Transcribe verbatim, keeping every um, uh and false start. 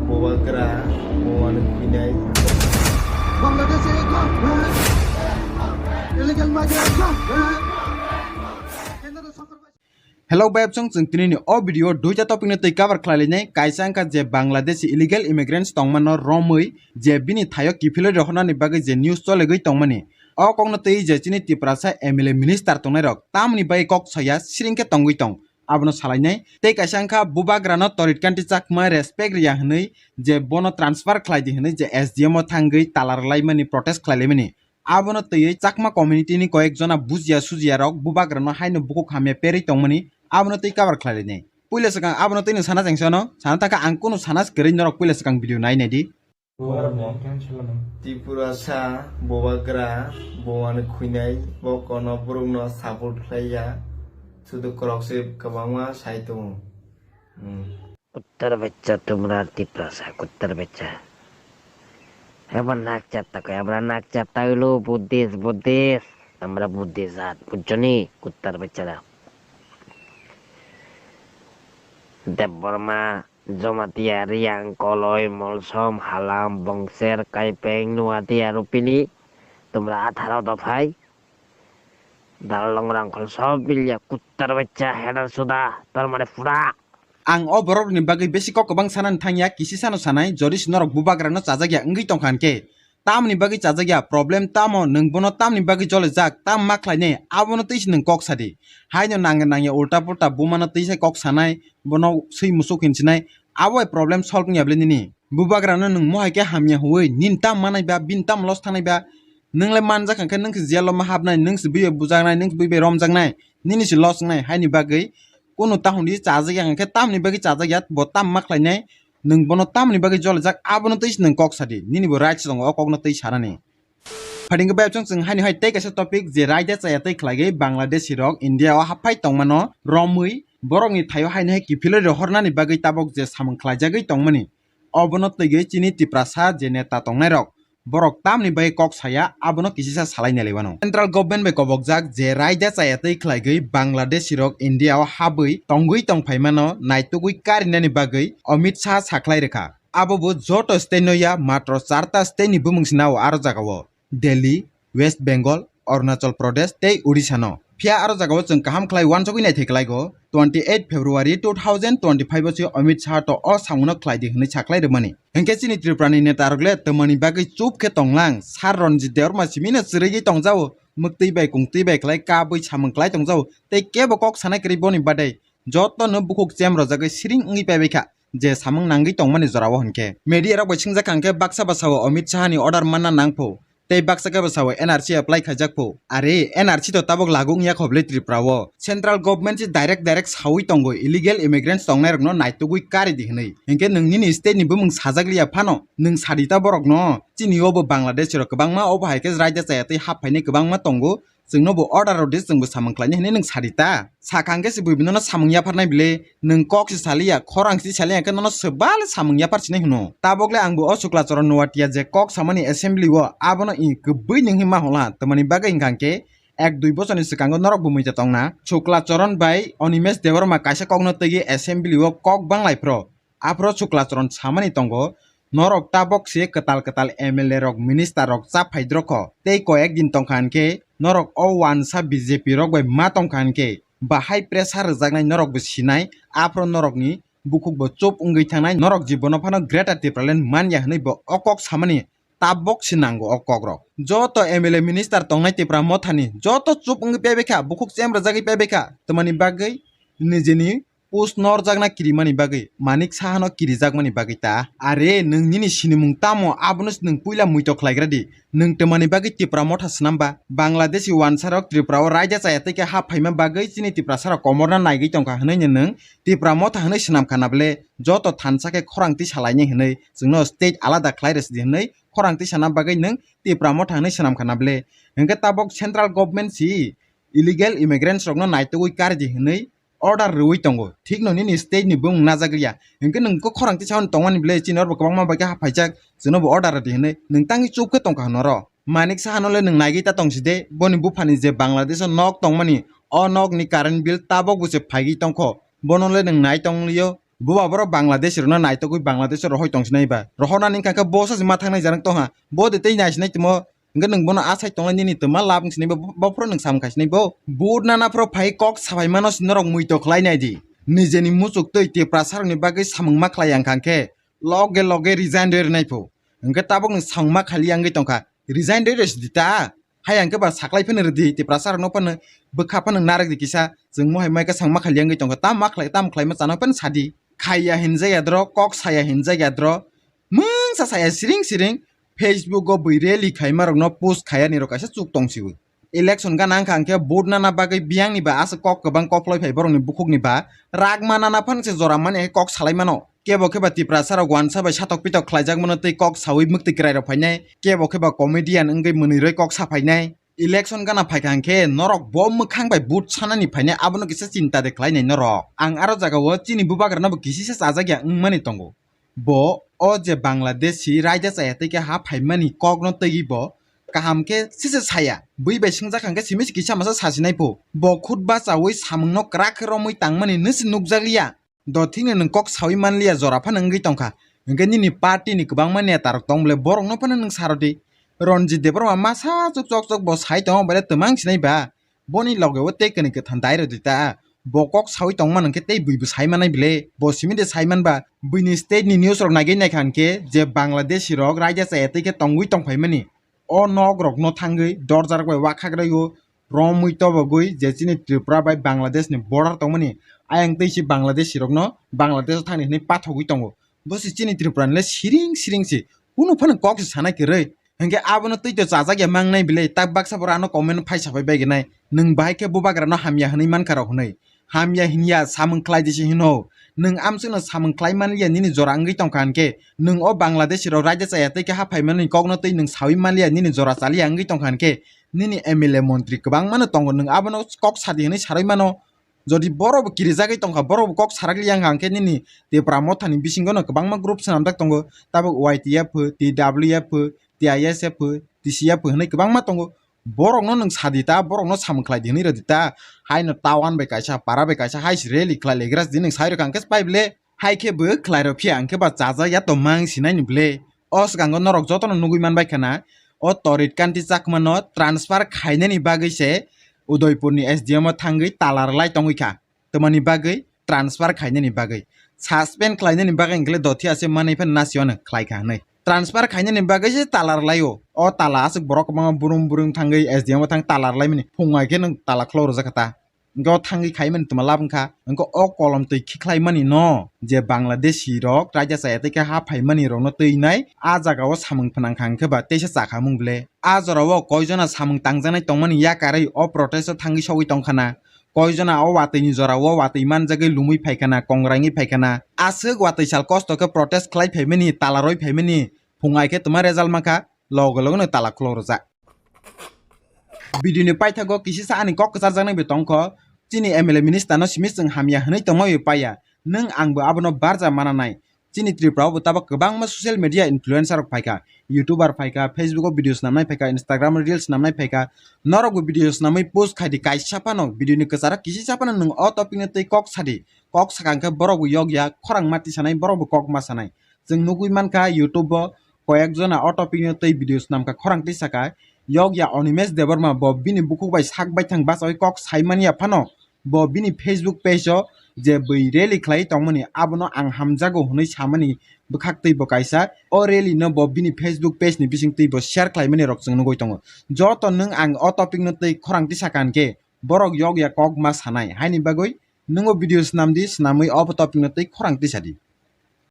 Bubagra, buani khuinai. Bangladesh illegal migrant. Hello, bayapsong, chwng tini ni o video duita topic no twi cover khlai lainai. Kaisa wngkha je Bangladeshi illegal immigrants tongmano romwi je bini thaio kiphilwi rohornani bagwi je news cholegwi tongmani. O kokno twi je chini Tiprasa M L A minister tongnairok tamni bagwi kok saya siring khe tongwi tong, abono salainai. Tei kaisa wngkha Bubagrano Torit Kanti Chakma respect riya hwnwi je bono transfer khlai di hwnwi je S D M o thangwi tala rwlaimani, protest khlai laimani. Abono twiwi Chakma community ni koyek jona bujiya sujiya rok Bubagrano haino bukhuk hamya perwi tongmani, abono twi cover khlai lainai. Puila swkang abono twino sana chengsono, sana thangkha ang kunu sana kwrwi, norok puila swkang video nai naidi. Tiprasa, Bubagra, buani khuinai, bo kono borokno support khlaiya, sudu korok se kwbangma sai tongo. Hmm. Kuttar baccha tumra Tiprasa, kuttar baccha. Eba nakchar ta koi, amra nakchar ta holo Buddhist, Buddhist. Amra Buddhist jat, bujjoni? Kuttar bacchara. Debbarma, Jamatia, Riang, Koloi, Molsom, Halam, Bongser, Kaipeng, Nuatia, Rupili. Tumra atharo dophai. Dalong rangkhol sob bilya kuttar baccha header suda, tar mane pura. Ang o borok ni bagwi besi kok kwbang sanani thangya, kisi sano sanai, jodi se norok Bubagra no chajak ya wngwi tongkha hwnkhe, tamni bagwi chajak ya, problem tamo, nwng bono tamni bagwi jolijak, tam ma khlainai, abono twi se nwng kok sadi. Haino nangya nangya ulta pulta buma no twi se kok sanai, bono swi musuk hinsinai, abo bai problem solve wngya bwle nini? Bubagra no nwng mohai khe hamya huwi, nini tam manai ba, bini tam loss thangnai ba, nwng le manjak hwnkhe nwng se jail o ma hapnai, nwng se bui bai bujaknai, nwng se bui bai romjaknai, nini se loss wngnai, haini bagwi kunu tahon di chajak ya hwnkhe tamni bagwi chajak ya, bo tam ma khlainai, nwng bono tamni bagwi jolijak, abono twi se nwng kok sadi, nini bo rights tongo o kokno twi sanani. Phatingkhe bayapsong chwng haino hai tei kaisa topic je raida chaya tei khlaigwi Bangladeshi rok India o haphai tongmano romwi borokni thaio haino hai kiphilwi rohornani bagwi tabok je samung khlaijagwi tongmani, obono twigwi chini Tiprasa je neta tongnairok borok tamni bagwi kok saya, abono kisisa salai nailaimano. Central government bai kobokjak je raida chaya tei khlaigwi Bangladeshi rok India o habwi tongwi tongphaimano naitugwi karinani bagwi Amit Shah sakhlai rwkha. Abo bo joto state no ya, matro charta state ni bumung sina o aro jagao, Delhi, West Bengal, Arunachal Pradesh tei Odisha no. Phiya aro jagao chwng kaham khlai uansugwi naithai klaigo, twenty eight February two thousand twenty five o se Amit Shah to o samungno khlai di hwnwi sakhlai rwmani. Hinkhe chini Tripura ni neta rok le twmani bagwi chup khe tonglang, Sir Ranjit Debbarma simi no chwrwigwi tongjao, mwktwi bai kungtwi bai khlai kabwi samung khlai tongjao, tei kebo kok sanai kwrwi boni badai. Jotono bukhuk chem rwjagwi siring wngwi paibaikha, je samung nangwi tongmani jorao hinkhe. Media rok bai swngjak kha hinkhe baksa bwsao Amit Shah ni order manna nangphu, tei baksa khe bwsao N R C apply khaijakphu. Are, N R C to tabok lagu wngya khoble Tripura o. Central government se direct direct sawi tongo illegal immigrants tongnairokno naitugwi kari di hwnwi. Hinkhe nwng nini state ni bumung sajak liya phano, nwng sadi ta borokno. Chini obo Bangladesh rok kwbangma, obo hai khe raida chaya tei hap phainai kwbangma tongo. Chwngno bo order rw di, chwngbo samung khlainai hwnwi nwng sadi ta. Sakha hwnkhe se bui binono samung yapharnai bile, nwng kok se saliya, khorang se saliya, hwnkhe nono swbale samung yaphar sinai hwno. Tabok le angbo o Chukla Charan Noatia je kok samani assembly o, abono i kwbui nwng hima hwla, twmani bagwi hwnkha hwnkhe ek dui bochorni swkango norok bo muita tongna. Chukla Charan bai Animesh Debbarma kaisa kokno twiwi assembly o kok banglai phro. Aphro Chukla Charan samani tongo, norok tabok se kwtal kwtal M L A rok, minister rok cha phaidrokho, tei koyek din tongkha hinkhe norok o wansa B J P rok bai ma tongkha hinkhe, bahai pressure rwjaknai norok bo sinai, aphro norokni bukhuk bo chup wngwi thangnai, norok jibono phano Greater Tipraland manya hwnwi bo o kok samani tabok se nango o kokrok. Joto M L A minister tongnai Tipra mothani joto chup wngwi paibaikha, bukhuk chem rwjagwi paibaikha, twmani bagwi nijini post norjakna kirimani bagwi, Manik Sahano kirijakmani bagwi ta? Are, nwng nini sinimung tamo, abono se nwng puila muito khlaigra di. Nwng twmani bagwi Tipra motha swnam ba? Bangladeshi wansarok Tripura o raida chaya tei khe hap phaima bagwi chini Tiprasarok komorna naigwi tongkha hwnwi nwng Tipra motha hwnwi swnam kha na ble? Joto thansa khe khorang twi salainai hwnwi, chwngno state alada khlai rwsidi hwnwi khorang twi sana bagwi nwng Tipra motha hwnwi swnam kha na ble? Hinkhe tabok central government si illegal immigrants rokno naitugwi karidi hwnwi order rwwi tongo. Thikno nini state ni bumung najak liya. Hinkhe nwng khe khorang tisa hwn tongmani ble, chini oro bo kwbangma bai khe haphaijak, chwngno bo order rwdi hwnwi. Nwng tangwi chup khe tongkha hwnwi oro. Manik Sahano le nwng naigwi ta tongsi de, boni buphani je Bangladesh o nok tongmani, o nok ni current bill tabok bo se phaigwi tongkho. Bono le nwng nai tonglio. Buba borok Bangladesh rokno naitogwi Bangladesh rohoi tongsinai ba. Rohornani wngkha khe bo sachi ma thangnai janak tongha. Bo de tei naisinai timo. Hwnkhe nwng bono asai tonglai nini twma lab wngsinai bo, bo phuru nwng samung khaisinai bo. Vote nana phuru phai kok sabai mano si norok muito khlai nai di. Nijeni muchuk twi Tiprasa rokni bagwi samung ma khlai yang kha khe loge loge resign rwi rwnai phu. Hwnkhe tabuk nwng samung ma khali yang wngwi tongkha. Resign rwi rwsi di ta. Hai ang khe ba saklai phano rwdi, Tiprasa rokno phano bwkha phano narwk di kisa, chwng mohai mai khe samung ma khali wngwi tongkha, tamo ma khlai, tamo khlaima chana phano sadi. Khaiya hinjak ya dro, kok saya hinjak ya dro, mungsa saya siring siring, Facebook o bwi rally khaima rokno post khaya ni rok kaisa chuk tong siwi. Election gana wngkha hwnkhe vote nana bagwi biyang ni ba aswk kok kwbang koploi phai borok ni bukhuk ni ba, ragma nana phano se jora mani kok salai mano. Kebo khe ba Tiprasa rok wansa bai satok pitok khlaijak mano tei kok sawi mwktwi kwrai rok phainai, kebo khe ba comedian wngwi mwnwi roi kok sa phainai. Election gana phaikha hwnkhe norok bo mwkhang bai vote sanani phainai, abono kisa chinta de khlainai norok. Ang aro jagao chini bubagrano bo kisisa chajak ya wngmani tongo. Bo o je Bangladeshi raida chaya tei khe ha phaimani kokno twiwi bo kaham khe sese saya. Bui bai swngjak hwnkhe simi se kisa masa sasinai phu. Bo khut bachaui samungno kwrak khe romwi tangmani nwsi nukjakliya. Dothikni nwng kok sawi manliya jora phano wngwi tongkha. Hwnkhe nini party ni kwbangma neta rok tong bole borokno phano nwng sarodi. Ranjit Debbarma masa chuk chok chok bo sai tongo bole twmang sinai ba. Boni loge o tei kwnwi kwthang dai rodi ta. Bo kok sawi tongmani hwnkhe tei buibo sai manai bile. Bo simi de sai man ba. Buini state ni news rok naigwi naikha hwnkhe je Bangladeshi rok raida chaya tei khe tongwi tongphaimani. O nok rokno thangwi dorja rok bai wakhak raiyo, romwi tobogwi je chini Tripura bai Bangladesh ni border tongmani, ayang tei si Bangladeshi rokno Bangladesh o thangni hinwi pathogwi tongo. Bo si chini Tripura ni le siring siring si, kunu phano kok si sana kwrwi. Hwnkhe abono twi to chajak ya mangnai bile, tak baksa borok ano comment phai sapai bai gwnai, nwng bahai khe bubagra no hamya hinwi mankha rok hinwi. Hamya hinya samung khlai di se hino. Nwng amsukno samung khlai manliya nini jora wngwi tongkha hwnkhe, nwng o Bangladeshi rok raida chaya tei khe ha phaimani kokno twi nwng sawi manliya nini jora chaliya wngwi tongkha hwnkhe, nini M L A montri kwbangmano tongo, nwng abono kok sadi hwnwi sarwi mano. Jodi borok bo kirijagwi tongkha, borok bo kok sarakliya wngkha hwnkhe nini Tipra Mothani bisingono kwbangma group swnamjak tongo, tabuk Y T F, T W F, T I S F, T C F hwnwi kwbangma tongo. Borokno nwng sadi ta, borokno samung khlai di hwnwi rwdi ta. Haino tawan bai kaisa, para bai kaisa, hai se rally khlai lai gra sidi nwng sai rwkha hwnkhe pai bile. Hai khe bo khlai rw phiya hwnkhe ba chajak ya tongma wng sinai ni bile. O swkango norok jotono nugwi man bai khana, o Torit Kanti Chakmano transfer khainani bagwi se Udaipurni S D M o thangwi tala rwlai tongwi kha. Twmani bagwi transfer khainani bagwi, suspend khlainani bagwi hwnkhe dothi ase manwi phano nasiyano khlai kha hwnwi. Transfer khainani bagwi se tala rwlaio. O tala aswk borok kwbangma burum burum thangwi S D M o thang tala rwlaimani. Phung hai khe nwng tala khulok rwjak kha ta. Hwnkhe o thangwi khaimani twma lab wngkha. Hwnkhe o kolom twi khikhlaimani no je Bangladeshi rok raida chaya tei khe ha phaimani rokno twinai a jagao samung phnang kha hwnkhe ba teisa chakhamung ble. A jorao koijona samung tangjaknai tongmani yakarwi o protest o thangwi sogwi tongkhana. Koijona o watwi ni jora o watwi manjagwi lumwi phaikha na, kongraingwi phaikha na. Aswk watwi sal kosto khe protest khlai phaimani, tala roi phaimani, phung hai khe twma result mankha, loge loge no tala khulok rwjak. Video ni paithago kisisa ani kok kwcharjaknai bo tongkho, chini M L A minister no simi chwng hamya hwnwi tongma bai paiya, nwng ang bo abono barja mana nai. Chini Tripura o bo tabuk kwbangma social media influencer rok phaikha, YouTuber phaikha, Facebook o video swnamnai phaikha, Instagram o reels swnamnai phaikha, norok bo video swnamwi post khaidi kaisa phano video ni kwcharo kisisa phano nwng o topic no twi kok sadi, kok sakha hwnkhe borok bo yokya khorang ma tisanai, borok bo kok ma sanai. Chwng nugwi mankha YouTube o koyek jona o topic no twi video swnamkha khorang tisakha, yokya Animesh Debbarma bo bini bukhuk bai sak baithang bachawi kok saimanya phano, bo bini Facebook page o je bwi rally khlai tongmani abono ang hamjago hwnwi samani bwkhak twi bo kaisa o rally no bo bini Facebook page ni bising twi bo share khlaimani rok chwng nugwi tongo. Joto nwng ang o topic no twi khorang tisa kankhe borok yokya kok ma sanai, haini bagwi nwng o video swnam di, swnamwi o topic no twi khorang tisa di.